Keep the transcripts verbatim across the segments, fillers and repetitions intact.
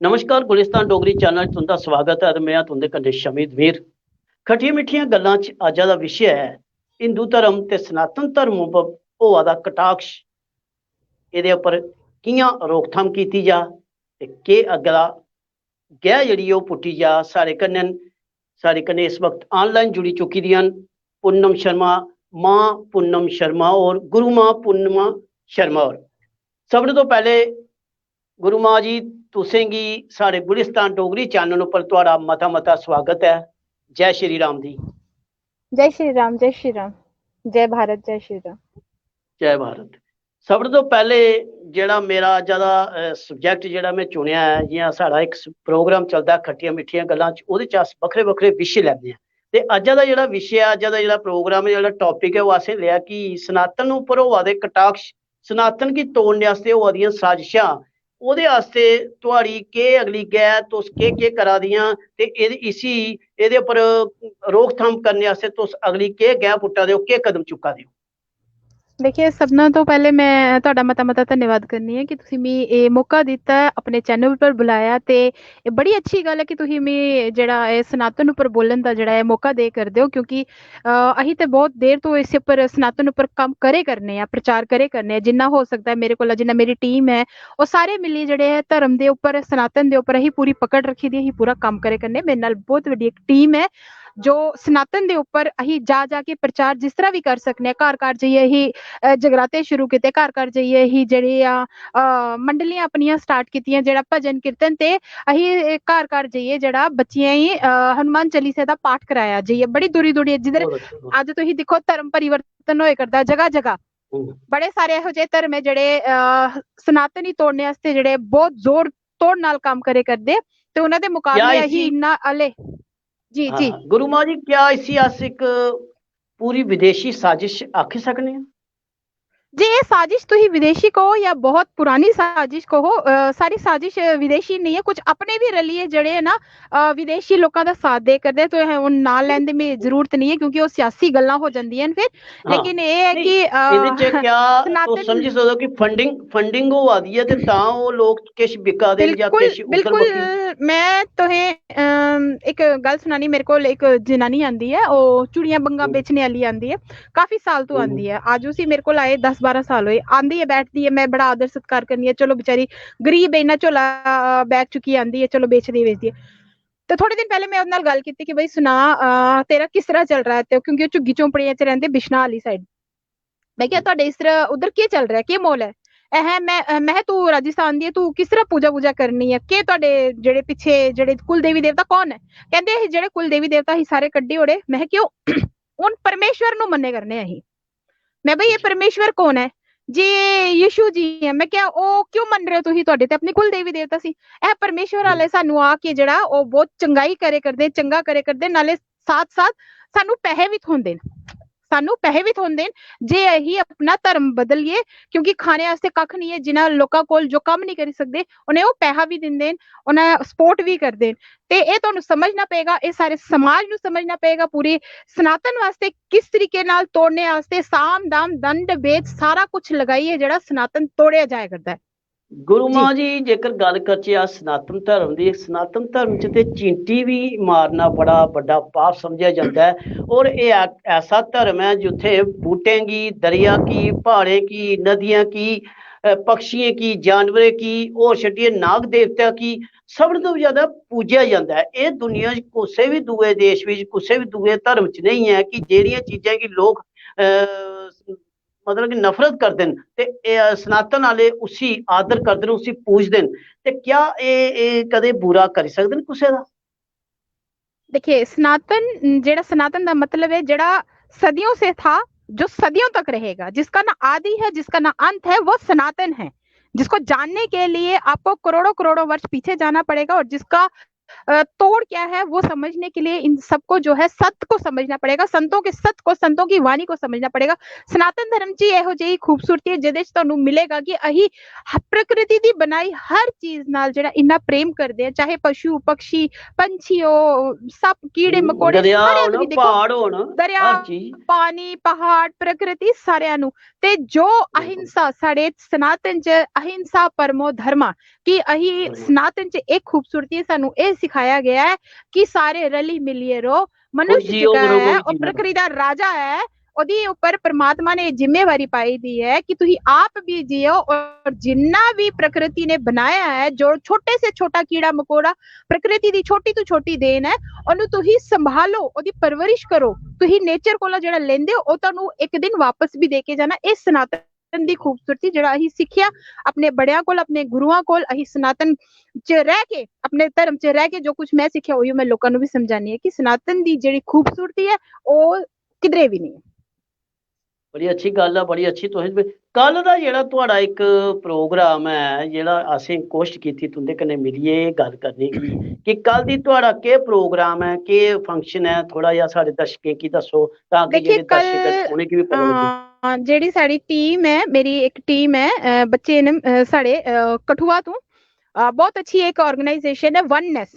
नमस्कार, गुलिस्तान डोगरी चैनल च तुं'दा स्वागत ऐ ते में आं तुं'दे कन्नै शमीद मीर। खट्टियां मिट्ठियां गल्लां च अज्जै दा विशे ऐ हिंदू धर्म ते सनातन धर्म उप्पर होआ दा कटाक्ष, एह्दे उप्पर कि'यां रोकथाम कीती जा ते केह् अगला गैह् जेह्ड़ी ओह् पुट्टी जा। साढ़े कन्नै, साढ़े कन्नै इस वक्त ऑनलाइन जुड़ी चुकी दियां न पूनम शर्मा, मां पूनम शर्मा और गुरु मां पूर्णिमा शर्मा और। सभनें तो पैह्ले गुरु मां जी, तुसें गी साढ़े गुलिस्तान डोगरी चैनल उप्पर थुआढ़ा मता मता स्वागत ऐ। जय श्री राम जी। जय श्री राम, जय श्री राम, जय भारत, जय श्री राम। जय भारत। सभनें तो पैह्ले जेह्ड़ा मेरा अज्जा दा सब्जैक्ट जेह्ड़ा में चुनेआ ऐ, जि'यां साढ़ा इक प्रोग्राम चलदा ऐ खट्टियां मिट्ठियां गल्लां च, ओह्दे च अस बक्खरे बक्खरे विशे लैंदे आं। ते अज्जा दा जेह्ड़ा विशे ऐ, अज्जा दा जेह्ड़ा प्रोग्राम ऐ, जेह्ड़ा टॉपिक ऐ, ओह् असें लेआ कि सनातन उप्पर होआ दे कटाक्ष, सनातन गी तोड़ने आस्तै होआ दियां साजिशां, ओह्दे आस्तै थुआढ़ी केह् अगली गैह्, तुस केह् केह् करा दियां ते एह्दे, इसी, एह्दे उप्पर रोकथाम करने आस्तै तुस अगली केह् गैह् पुट्टा दे ओ, केह् कदम चुक्का दे ओ? देखिए, सबना तो पैह्ले में तुआढ़ा मता-मता धन्नवाद करनी आं कि तुसीं मी एह् मौका दित्ता ऐ, अपने चैनल पर बुलाया, ते एह् बड़ी अच्छी गल्ल ऐ कि तुसीं मी जेह्ड़ा एह् सनातन उप्पर बोलन दा जेह्ड़ा एह् मौका दे करदे ओ, क्योंकि अ, असीं ते बहुत देर तो इस उप्पर, सनातन उप्पर कम्म करे करने आं, प्रचार करे करने आं। जिन्ना हो सकदा ऐ मेरे कोला, जिन्ना मेरी टीम ऐ, ओह् सारे मिलियै जेह्ड़े ऐ धर्म दे उप्पर, सनातन दे उप्पर असीं पूरी पकड़ रक्खी दी, असीं पूरा कम्म करे करने। मेरे नाल बहुत बड्डी इक टीम ऐ जो सनातन दे उप्पर असीं जा जा के प्रचार जिस तरह भी कर सकने आं। घर घर जाइयै असीं, अ, जगराते शुरू कीते, घर घर जाइयै असीं जेह्ड़े आ, अ, मंडलियां अपनियां स्टार्ट कीतियां, जेह्ड़ा भजन कीर्तन, ते असीं घर घर जाइयै जेह्ड़ा बच्चियें गी, अ, हनुमान चालीसा दा पाठ कराया जाइयै बड़ी दूरी दूरी। जिद्धर बहुत अच्छा, बहुत अज्ज तुसीं दिक्खो, धर्म परिवर्तन होए करदा जगह जगह। हम्म। बड़े सारे एहो जेह् धर्म ऐ जेह्ड़े, अ, सनातन गी तोड़ने आस्तै जेह्ड़े बहुत जोर तोड़ नाल कम्म करे करदे, ते उ'नें दे क्या मुकाबले असीं इसी, इन्ना अले। जी, जी। हाँ, गुरु मां जी, क्या इसी अस इक पूरी विदेशी साजिश आखी सकने आं? जे एह् साजिश तुसीं विदेशी कहो या बहुत पुरानी साजिश कहो, अ, सारी साजिश विदेशी नेईं ऐ। कुछ अपने बी रलियै जेह्ड़े ऐ ना, अ, विदेशी लोकां दा साथ दे करदे। तुसें हून नांऽ लैन दी मी जरूरत नेईं ऐ, क्योंकि ओह् सियासी गल्लां हो जंदियां न फिर। हाँ, लेकिन एह् ऐ नहीं, कि, अ, एह्दे च क्या तुस सनातन समझी सकदे ओ कि फंडिंग, फंडिंग होआ दी ऐ ते तां ओह् लोक किश बिका दे न जां बिल्कुल, किश उद्धर बिल्कुल। बक्खी? में तुसें, अम, इक गल्ल सनानी। मेरे कोल इक जनानी आंदी ऐ, ओह् चूड़ियां बंगां हम्म। बेचने आह्ली आंदी ऐ, काफी साल तो हम्म। आंदी ऐ। अज्ज उसी मेरे कोल आए दस बारां साल होए। आंदी ऐ, बैठदी ऐ, में बड़ा आदर सत्कार करनी आं। चलो, बेचारी गरीब ऐ, इन्ना झोला, अ, बैग चुक्कियै आंदी ऐ, चलो, बेचदी ऐ, बेचदी ऐ। ते थोड़े दिन पैह्ले में ओह्दे नाल गल्ल कीती कि भई सना, अ, तेरा किस तरह चल रहा है? ते क्योंकि ओह् झुग्गी झोंपड़ियें च रैंह्दे, बिश्नाह आह्ली साइड। में क्या, "थुआढ़े इस तरह उद्धर केह् चल रहा ऐ, केह् म्हौल ऐ?" "ऐ हैं, में, अ, में, तू राजस्थान दी ऐ, तू किस तरह पूजा वूजा करनी ऐ, केह् थुआढ़े जेह्ड़े पिच्छे जेह्ड़े कुल देवी देवता कौन ऐ?" कैंह्दे, "असीं जेह्ड़े कुल देवी देवता असीं सारे कड्ढी ओड़े।" में क्या, "क्यों?" "हून परमेश्वर नू मन्ने करने आं असीं।" में, "भई, एह् परमेश्वर कौन ऐ?" "जी, यीशु जी ऐ।" में क्या, "ओह् क्यों मन्नी रहे ओ तुसीं, थुआढ़े ते अपनी कुल देवी देवता सी?" "ऐ परमेश्वर आह्ले सानू आ के जेह्ड़ा ओह् बहुत चंगाई करे करदे, चंगा करे करदे, नाले साथ साथ सानू पैहे बी थ्होंदे न, सानू पैहे बी थ्होंदे न जे असीं अपना धर्म बदलिए, क्योंकि खाने आस्तै कक्ख निं ऐ। जिन्ना लोकां कोल जो कम्म निं करी सकदे, उ'नें ओह् पैहा बी दिंदे न, उ'नें सपोर्ट बी करदे न।" ते एह् तुहानू समझना पेगा, एह् सारे समाज नू समझना पेगा, पूरी सनातन वास्तै किस तरीके नाल तोड़ने आस्तै साम दाम दंड भेद सारा कुछ लगाइयै जेह्ड़ा सनातन तोड़ेआ जाया करदा ऐ। गुरु जी। मां जी, जेकर गल्ल करचै अस सनातन धर्म दी, सनातन धर्म च ते चींटी बी मारना बड़ा बड्डा पाप समझेआ जंदा ऐ। और एह् ऐ-, ऐसा धर्म ऐ जित्थै बूह्टें गी, दरिया गी, प्हाड़ें गी, नदियां गी, अ, पक्षियें गी, जानवरें गी, होर छड्डियै नाग देवता गी सब तों ज्यादा पूजेआ जंदा ऐ। एह् दुनिया च कुसै बी दूए देश बिच, कुसै बी दूए धर्म च नेईं ऐ कि जेह्ड़ियां चीजां गी लोक, अ, मतलब कि नफरत करदे न ते एह् सनातन आह्ले उसी आदर करदे न, उसी पूजदे न। ते क्या एह्, एह् कदें बुरा करी सकदे न कुसै दा? देखिए, सनातन, जेह्ड़ा सनातन दा मतलब है, जेह्ड़ा सदियों से था, जो सदियों तक रहेगा, जिसका ना आदि है, जिसका ना अंत है, वो सनातन है। जिसको जानने के लिए आपको करोड़ों करोड़ों वर्ष पीछे जाना पड़ेगा और जिसका अ, तोड़ क्या है, वो समझने के लिए इन सबको जो है सत्य को समझना पड़ेगा, संतों के सत्य को, संतों की वाणी को समझना पड़ेगा। सनातन धर्म च एहो जेही खूबसूरती है, जेह्दे च तुहानू मिलेगा कि अही ह-, प्रकृति दी बनाई हर चीज नाल जेह्ड़ा इन्ना प्रेम करदे आ, चाहे पशु, पक्षी, पंछी हो, सप्प, कीड़े, हम्म, मकोड़े, दरिया सारे होन, तुसी दिक्खो, प्हाड़ होन, दरिया, हर चीज। पानी, पहाड़, प्रकृति, सारेआं नू। ते जो बिल्कुल। अहिंसा, साढ़े सनातन च अहिंसा परमो धर्मा, कि अही बिल्कुल। सनातन च एक खूबसूरती सानू एह् सिखाया गया है कि सारे रली मिलियै रहो। मनुष्य खुशी जेह्का होग, है, रोग ओह् जिन्ना प्रकृति दा राजा है, ओह्दी उप्पर परमात्मा ने जिम्मेवारी पाई दी है कि तुसी आप भी जियो और जिन्ना भी प्रकृति ने बनाया है, जो छोटे से छोटा कीड़ा मकोड़ा, प्रकृति दी छोटी तो छोटी देन है, ओनू तुसी संभालो, ओह्दी परवरिश करो। तुसी नेचर कोला जेह्ड़ा लेंदे हो, ओह् तुहानू इक दिन वापस भी दे के जाना। एह् सनातन दी खूबसूरती, जेह्ड़ा अहीं सिक्खेआ अपने बड़ेआं कोल, अपने गुरुआं कोल, अहीं सनातन च रह के, अपने धर्म च रह के जो कुछ मैं सिक्खेआ, ओही मैं लोकां नू भी समझानी ऐ कि सनातन दी जेह्ड़ी खूबसूरती ऐ, ओह् किधरे भी नहीं ऐ। बड़ी अच्छी गल्ल ऐ, बड़ी अच्छी। तुसें बी, कल दा जेह्ड़ा थुआढ़ा इक प्रोग्राम ऐ, जेह्ड़ा असें कोशट कीती तुं'दे कन्नै मिलियै एह् गल्ल करने दी कि कल दी थुआढ़ा केह् प्रोग्राम ऐ, केह् फंक्शन ऐ, थोह्ड़ा जेहा साढ़े दर्शकें गी दस्सो, तां कि देखिए, जेह्ड़े दर्शक न, कल, उ'नेंगी बी पता लग्गे। हां, जेह्ड़ी साढ़ी टीम ऐ, मेरी इक टीम ऐ, अ, बच्चे न, अ, साढ़े, अ, कठुआ तों, अ, बहुत अच्छी एक ऑर्गेनाइजेशन ऐ वननेस,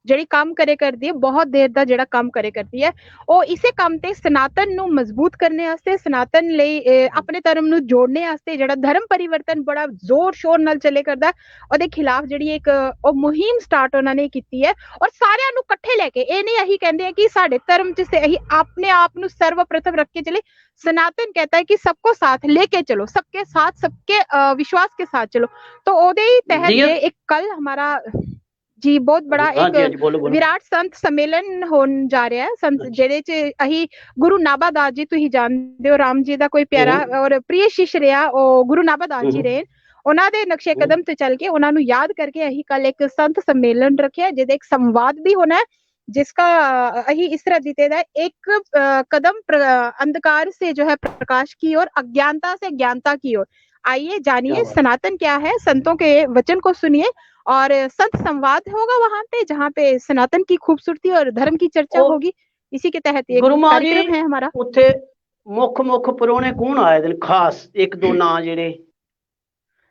जेह्ड़ी कम्म करे करदी ऐ, बहुत देर दा जेह्ड़ा कम्म करे करदी ऐ, ओह् इस्सै कम्म ते सनातन नू मजबूत करने आस्तै, सनातन लेई, ए, अपने धर्म नू जोड़ने आस्तै, जेह्ड़ा धर्म परिवर्तन बड़ा जोर शोर नाल चले करदा ऐ, ओह्दे खिलाफ जेह्ड़ी इक, ओह् मुहिम स्टार्ट उ'नां ने कीती ऐ। और सारेआं नू कट्ठे लेके, एह् निं अहीं कैंह्दे आं कि साढ़े धर्म च ते अहीं अपने आप नू सर्वप्रथम रख के चले। सनातन कहता है कि सबको साथ लेके चलो, सबके साथ, सबके, अ, विश्वास के साथ चलो। तो ओह्दे ही तहत जियां जे एक कल हमारा, जी, बहुत बड़ा हां जी, एक हां जी, बोलो, बोलो। विराट संत सम्मेलन होन जा रहा है। संत अच्छा। जेह्दे च अहीं गुरु नाभा दास जी, तुसीं जानदे ओ, राम जी दा कोई प्यारा हम्म। और प्रिय शिष्य रेहा, ओह् गुरु नाभा दास जी हम्म। रेह्। उ'नां दे नक्शे हम्म। कदम ते चल के उ'नां नू याद करके अहीं कल इक संत सम्मेलन रखेआ, जेह्दे इक संवाद भी होना ऐ, जिसका, अ, अहीं इस तरह दिते दा ऐ, एक, अ, कदम प्र-, अंधकार से जो है प्रकाश की ओर, अज्ञानता से ज्ञानता की ओर। आइए, जानिए क्या बात। सनातन क्या है, संतों के वचन को सुनिए और संत संवाद होगा वहां पे, जहां पे सनातन की खूबसूरती और धर्म की चर्चा ओ, होगी। इसी के तहत ये गुरु मां जी, कार्यक्रम है हमारा। उत्थे मुख, मुख परौह्ने कौन आए दे न खास, इक दो नां जेह्ड़े?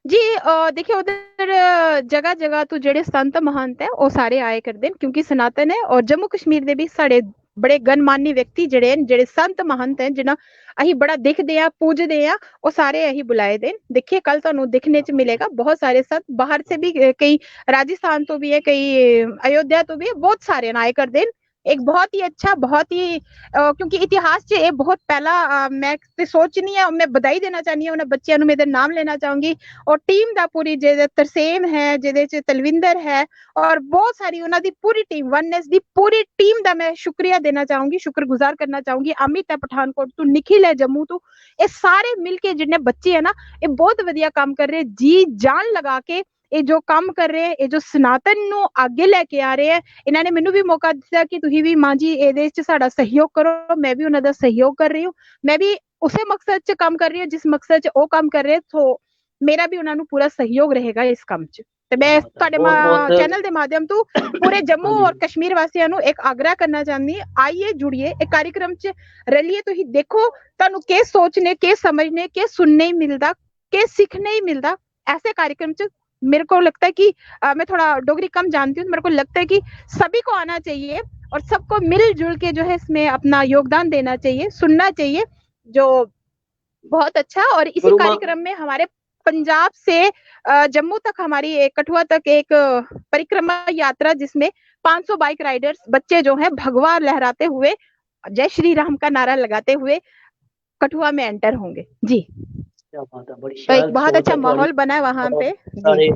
जी, अ, देखिए, उद्धर जगह-जगह तो जेह्ड़े संत महंत ऐ, ओह् सारे आए करदे न, क्योंकि सनातन ऐ और जम्मू कश्मीर दे बी साढ़े बड़े गणमान्य व्यक्ति जेह्ड़े न, जेह्ड़े संत महंत ऐ, जिन्ना अहीं बड़ा दिखदे आं, पूजदे आं, ओह् सारे अहीं बुलाए दे न। देखिए, कल तुहानू दिक्खने च मिलेगा, बहुत सारे संत बाहर से भी, अ, केई राजस्थान तो भी है, केई अयोध्या तो भी है, बहुत सारे न आए करदे न। एक बहुत ही अच्छा, बहुत ही, अ, क्योंकि इतिहास च एह् बहुत पैह्ला, अ, मैं ते सोचनी आं, मैं बधाई देना चाह्न्नी आं उ'नें बच्चेआं नू, में एह्दे नाम लेना चाहूंगी। और टीम दा पूरी, जेह्दे तरसेम है, जेह्दे च तलविंदर है और बहुत सारी उ'नां दी पूरी टीम, वननेस दी पूरी टीम दा मैं शुक्रिया देना चाहूंगी, शुक्रगुजार करना चाहूंगी। अमित ऐ पठानकोट तू, निखिल ऐ जम्मू तू, एह् सारे मिलके जिन्ने बच्चे ऐ ना, एह् बहुत वधिया कम्म कर रहे, जी जान लगा के एह् जो कम्म कर रहे हैं, एह् जो सनातन नू आगे लेके आ रहे हैं, इन्होंने मैनू भी मौका दित्ता कि तुसीं भी मां जी एह्दे च साढ़ा सहयोग करो, मैं भी उन्हां दा सहयोग कर रही हूँ, मैं भी उसे मकसद च कम्म कर रही हूँ जिस मकसद च ओह् कम्म कर रहे, तो मेरा भी उन्हां नू पूरा सहयोग रहेगा इस कम्म च। ते मैं क्या बात है, तुहाडे बहुत, मा-, बहुत। चैनल दे माध्यम तू पूरे जम्मू हाँ जी। और कश्मीर वासियां नू एक आग्रह करना चाहंदी, आइए जुड़िए, एक कार्यक्रम च रलिए, तुसीं देखो, तुहानू केह् सोचने, केह् समझने, केह् सुनने ही मिलदा, केह् सीखने ही मिलदा। ऐसे कार्यक्रम च मेरे को लगता है कि, अ, मैं थोड़ा डोगरी कम जानती हूँ, तो मेरे को लगता है कि सभी को आना चाहिए और सबको मिलजुल के जो है इसमें अपना योगदान देना चाहिए, सुनना चाहिए, जो बहुत अच्छा। और इसी गुरु माँ कार्यक्रम में हमारे पंजाब से, अ, जम्मू तक हमारी एक, कठुआ तक एक, अ, परिक्रमा यात्रा, जिसमें पाँच सौ बाइक राइडर्स, बच्चे जो हैं, भगवा लहराते हुए, जय श्री राम का नारा लगाते हुए कठुआ में एंटर होंगे। जी। क्या बात है, बड़ी तो एक शैल बहुत सोच अच्छा है थुआढ़ी। माहौल बना है वहाँ बहुत पे। जी। सारे,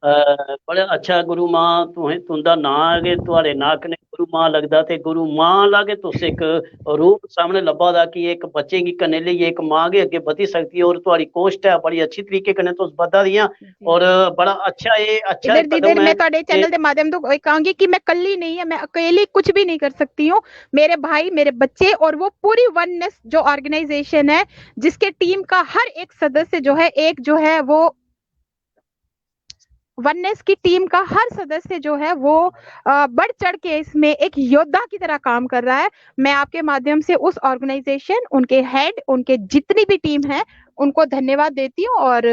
अ, बड़ा अच्छा गुरु मां, तुहें, तुंदा नां ऐ गै, थुआढ़े नां कन्नै गुरु मां लगदा, ते गुरु मां दा गै तुस इक रूप सामने लब्भा दा कि इक बच्चें गी कन्नै लेइयै इक मां गै अग्गें बधी सकदी ऐ। और थुआढ़ी कोशट ऐ, बड़ी अच्छी तरीके कन्नै तुस बधा दियां। जी। और बड़ा अच्छा, एह् अच्छा इधर, इक जिधर कदम मैं ऐ थुआढ़े कि चैनल दे माध्यम तो एक कहूंगी कि मैं कल्ली नहीं है, मैं अकेली कुछ भी नहीं कर सकती हूँ। मेरे भाई, मेरे बच्चे और वो पूरी वननेस जो ऑर्गेनाइजेशन है, जिसके टीम का हर एक सदस्य जो है, एक जो है वो वननेस की टीम का हर सदस्य जो है वो बढ़ चढ़ के इसमें एक योद्धा की तरह काम कर रहा है। मैं आपके माध्यम से उस ऑर्गेनाइजेशन, उनके हेड, उनके जितनी भी टीम है, उनको धन्यवाद देती हूँ और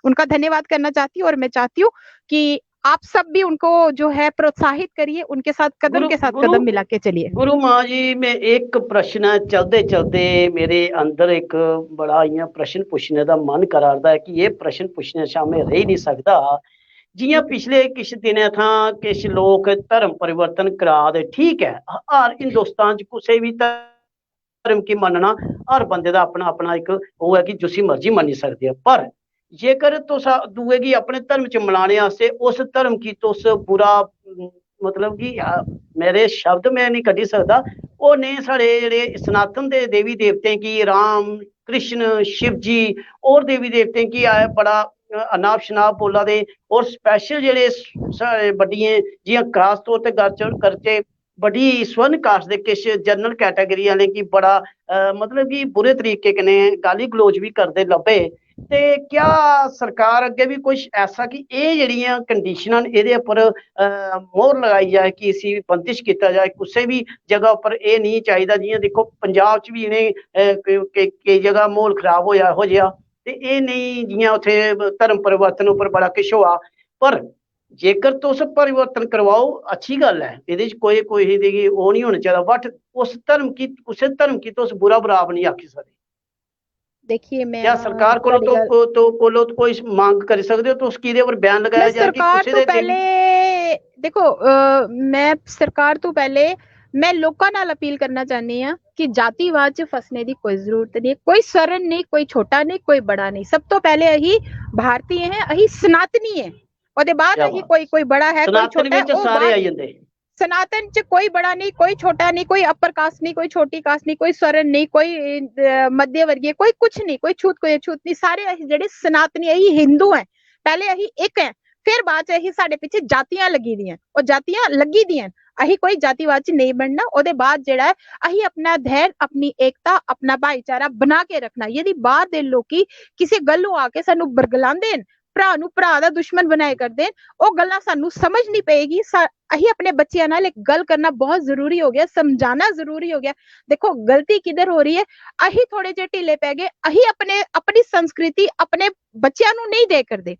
उनका धन्यवाद करना चाहती हूँ और मैं चाहती हूँ कि आप सब भी उनको जो है प्रोत्साहित करिए, उनके साथ कदम के साथ कदम मिला के चलिए। गुरु मां जी, मैं एक प्रश्न चलदे चलदे मेरे अंदर एक बड़ा इयां प्रश्न पुच्छने दा मन करा दा ऐ कि एह् प्रश्न पुच्छने शा में रेही निं सकदा। जियां पिछले किश दिनें थां किश लोक धर्म परिवर्तन करा दे, ठीक ऐ, हर हिंदुस्तान च कुसै बी धर्म गी मन्नना हर बंदे दा अपना अपना इक ओह् ऐ कि जिसी मर्जी मन्नी सकदे ओ, पर जेकर तुस दूए गी अपने धर्म च मनाने आस्तै उस धर्म गी तुस बुरा, मतलब कि मेरे शब्द में नहीं कड्ढी सकदा, ओह् नेह् साढ़े जेह्ड़े सनातन दे देवी देवतें गी, राम, कृष्ण, शिव जी, होर देवी देवतें गी बड़ा अनाप शनाप बोला दे। और स्पेशल जेह्ड़े साढ़े बड्डियें, जियां खास तौर ते गल्ल करचै, बड्डी स्वर्ण कास्ट दे किश जनरल कैटेगरी आह्लें गी बड़ा, मतलब कि बुरे तरीके कन्नै गाली गलोच बी करदे लब्भे। ते क्या सरकार अग्गें बी कुछ ऐसा कि एह् जेह्ड़ियां कंडीशनां न, एह्दे उप्पर मोहर लगाई जाए कि इसी बंदिश कीता जाए, कुसै बी जगह उप्पर एह् नेईं चाहिदा। जियां दिक्खो, पंजाब च बी इ'नें केई जगह म्हौल खराब होआ, हो जेहा, ते एह् नेईं, जियां उत्थै धर्म परिवर्तन उप्पर बड़ा किश होआ, पर जेकर तुस परिवर्तन करवाओ, अच्छी गल्ल ऐ, एह्दे च कोई, कोई दी ओह् निं होना चाहिदा, but उस धर्म गी, उस धर्म गी तुस बुरा बुरा नेईं आखी सकदे। देखिए, मैं क्या सरकार कोलों तो, तो, कोलों तो कोई मांग करी सकदे हो, तुस किदे पर बैन लगाया जाए कि कुसै दे पहले, देखो, आ, मैं सरकार तो पहले मैं लोकां ਨਾਲ अपील करना चाहनी हां कि जातिवाद च फसने दी कोई जरूरत नहीं, कोई स्वर्ण नहीं, कोई छोटा नहीं, कोई बड़ा नहीं। सब तो पहले अही भारतीय हैं, अही सनातनी है। ओदे बाद अही कोई, कोई बड़ा है, कोई छोटा है, सारे आई जंदे। सनातन च कोई बड़ा नहीं, कोई छोटा नहीं, कोई अपर कास्ट नहीं, कोई छोटी कास्ट नहीं, कोई स्वर्ण नहीं, कोई मध्य वर्गीय, कोई कुछ नहीं, कोई छूत, कोई अछूत नहीं। सारे अही जेह्ड़े सनातनी, अही हिंदू हैं, पहले अही इक हैं, फिर बाद च अही साढ़े पिच्छे जातियां लगी दियां, और जातियां लगी दियां। अही कोई जातिवाद च नहीं बनना। ओदे बाद जेह्ड़ा ऐ, अही अपना धैर्य, अपनी एकता, अपना भाईचारा बना के रखना। यदि बाहर दे लोकी किसे गल्लों आके सानू बरगलांदे न, भरा नू भरा दा दुश्मन बनाए करदे न, ओह् गल्लां सानू समझनी पएगी। अही अपने बच्चेआं नाल इक गल्ल करना बहुत जरूरी हो गया, समझाना जरूरी हो गया। देखो, गलती किधर हो रही है, अही थोड़े जे ढीले पै गए, अही अपने, अपनी संस्कृति अपने बच्चेआं नू नहीं दे करदे।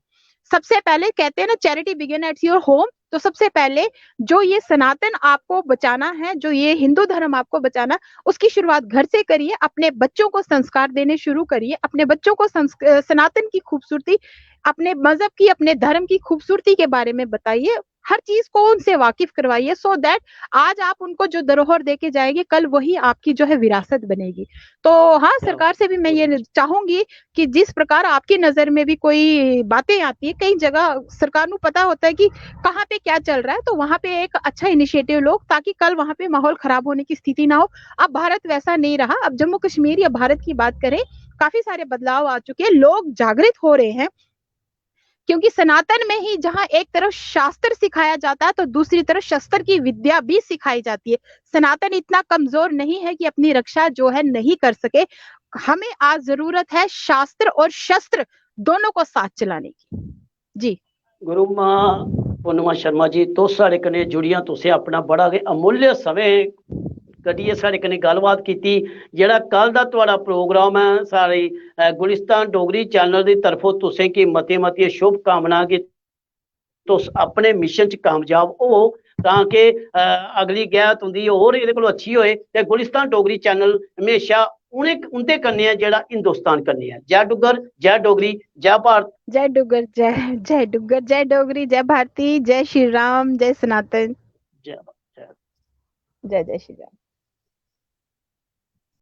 सबसे पहले कहते हैं ना, charity begin at your home। तो सबसे पहले जो ये सनातन आपको बचाना है, जो ये हिंदू धर्म आपको बचाना, उसकी शुरुआत घर से करिए। अपने बच्चों को संस्कार देने शुरू करिए, अपने बच्चों को सनातन की खूबसूरती, अपने मजहब की, अपने धर्म की खूबसूरती के बारे में बताइए। हर चीज को उनसे वाकिफ करवाइए, so that आज आप उनको जो धरोहर दे के जाएंगे, कल वही आपकी जो है विरासत बनेगी। तो हाँ, सरकार से भी मैं ये चाहूंगी कि जिस प्रकार आपकी नजर में भी कोई बातें आती है, कई जगह सरकार को पता होता है कि कहाँ पे क्या चल रहा है, तो वहां पे एक अच्छा इनिशिएटिव लो, ताकि कल वहां पे माहौल खराब होने की स्थिति ना हो। अब भारत वैसा नहीं रहा। अब जम्मू कश्मीर या भारत की बात करें, काफी सारे बदलाव आ चुके हैं, लोग जागृत हो रहे हैं। क्योंकि सनातन में ही जहां एक तरफ शास्त्र सिखाया जाता है, तो दूसरी तरफ शस्त्र की विद्या भी सिखाई जाती है। सनातन इतना कमजोर नहीं है कि अपनी रक्षा जो है नहीं कर सके। हमें आज जरूरत है शास्त्र और शस्त्र दोनों को साथ चलाने की। जी। गुरु मां पूर्णिमा शर्मा जी, तुस साढ़े कन्नै जुड़ियां, तुसें अपना बड़ा गै अमूल्य समें कड्ढियै साढ़े कन्नै गल्लबात कीती। जेह्ड़ा कल दा थुआढ़ा प्रोग्राम ऐ, साढ़ी, अ, गुलिस्तान डोगरी चैनल दी तरफों तुसें गी मतियां मतियां शुभकामनां कि तुस अपने मिशन च कामयाब होवो, तां के, अ, अगली गै तुंदी होर एह्दे कोला अच्छी होए। ते गुलिस्तान डोगरी चैनल म्हेशा उ'नें, उं'दे कन्नै ऐ जेह्ड़ा हिंदुस्तान कन्नै ऐ। जय डुग्गर, जय डोगरी, जय भारत। जय डुग्गर, जय, जय डुग्गर, जय डोगरी, जय भारती, जय श्री राम, जय सनातन। जय, जय। जय, जय श्री राम।